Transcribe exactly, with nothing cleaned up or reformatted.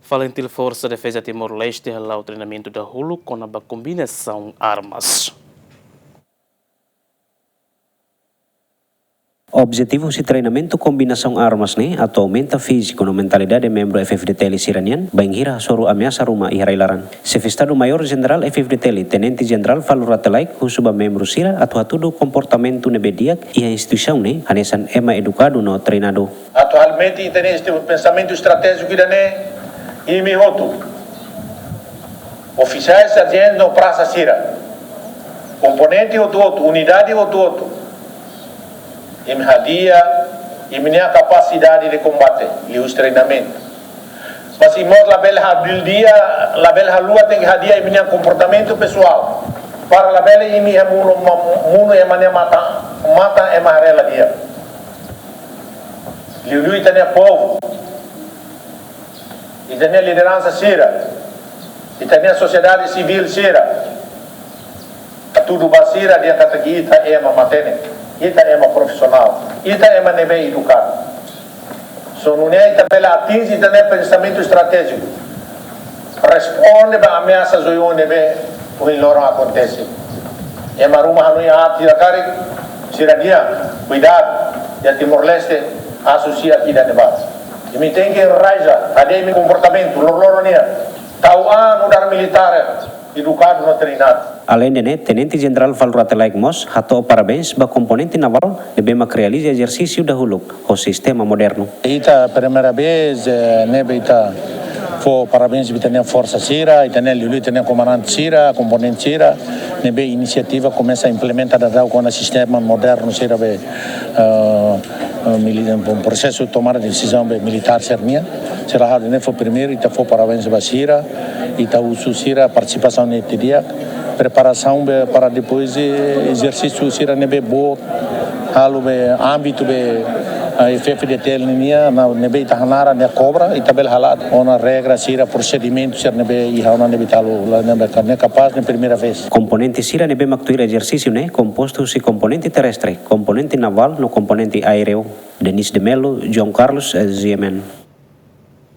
FALINTIL, Forsa Defeza Timor-Leste hala'o treinamentu dahuluk kona-ba kombinasaun armas. Objetivu husi treinamentu kombinasaun armas ne'e atu aumenta fíziku no mentalidade membru F-FDTL sira-nian, bainhira hasoru ameasa ruma iha rai-laran. Xefe Estadu-Maiór Jenerál F-FDTL, Tenente Jenerál Falur Rate Laek, husu ba membru sira atu hatudu komportamentu ne'ebé di'ak iha instituisaun ne'e, hanesan ema edukadu no treinadu. Atualmente, ita-nia este pensamentu estratéjiku ida-ne'e, imi hotu, ofisiais, sarjentu no praça sira, komponente hotu-hotu, unidade hotu-hotu, imi hadi'a imi-nia kapasidade de kombate liuhusi treinamentu. Mas imi mós labele hadi'a, labele haluha, tenke hadi'a imi-nia komportamentu pesoál. Para labele imi hamunu, ma-, munu ema nia matan, matan ema haree la di'ak. Liuliu ita-nia povu, ita-nia lideransa sira, ita-nia sosiedade sivíl sira, hatudu ba sira dehan katak ita ema matenek, ita ema profisionál, ita ema ne'ebé edukadu. Só nune'e ita bele atinje ita-nia pensamentu estratéjiku, responde ba ameasas oioin ne'ebé ohin loron akontese. Ema ruma hanoin aat sira karik, sira dehan, kuidadu, iha Timor-Leste, asu sia ida-ne'ebá. Imi tenke enraiza, hadi'a imi komportamentu, loroloron nian, tau an nu'udar militár edukadu no treinadu. Aleinde ne'e, Tenente Jenerál Falur Rate Laek mós hato'o parabéns ba komponente navál ne'ebé mak realiza ezersísiu dahuluk ho sistema modernu. Ita primeira vez, eh, ne'ebé ita fó parabéns ba ita-nia forsa sira, ita-nia liuliu, ita-nia komandante sira, komponente sira, ne'ebé inisiativa komesa implementa daudaun kona sistema modernu sira be, eh, eh, mili-, prosesu tomada desizaun be militár sira-nian. Sira halo ne'e fó primeiru, ita fó parabéns ba sira, ita husu sira partisipasaun ne'e di'ak, preparasaun be para depois, eh, ezersísiu sira ne'ebé boot, halo be ámbitu be, eh, F-FDTL nian, na ne'ebé ita hanaran ne'e kobra, ita bele hala'o ona regra sira, prosedimentu sira ne'ebé iha ona ne'ebé ita halo, la ne'ebé ka-, ne'e kapás, ne'e primeira vez. Komponente sira ne'ebé mak tuir ezersísiu ne'e kompostu husi komponente terrestre, komponente navál no komponente aéreu. Denis de Melo, João Carlos, eh, G M N.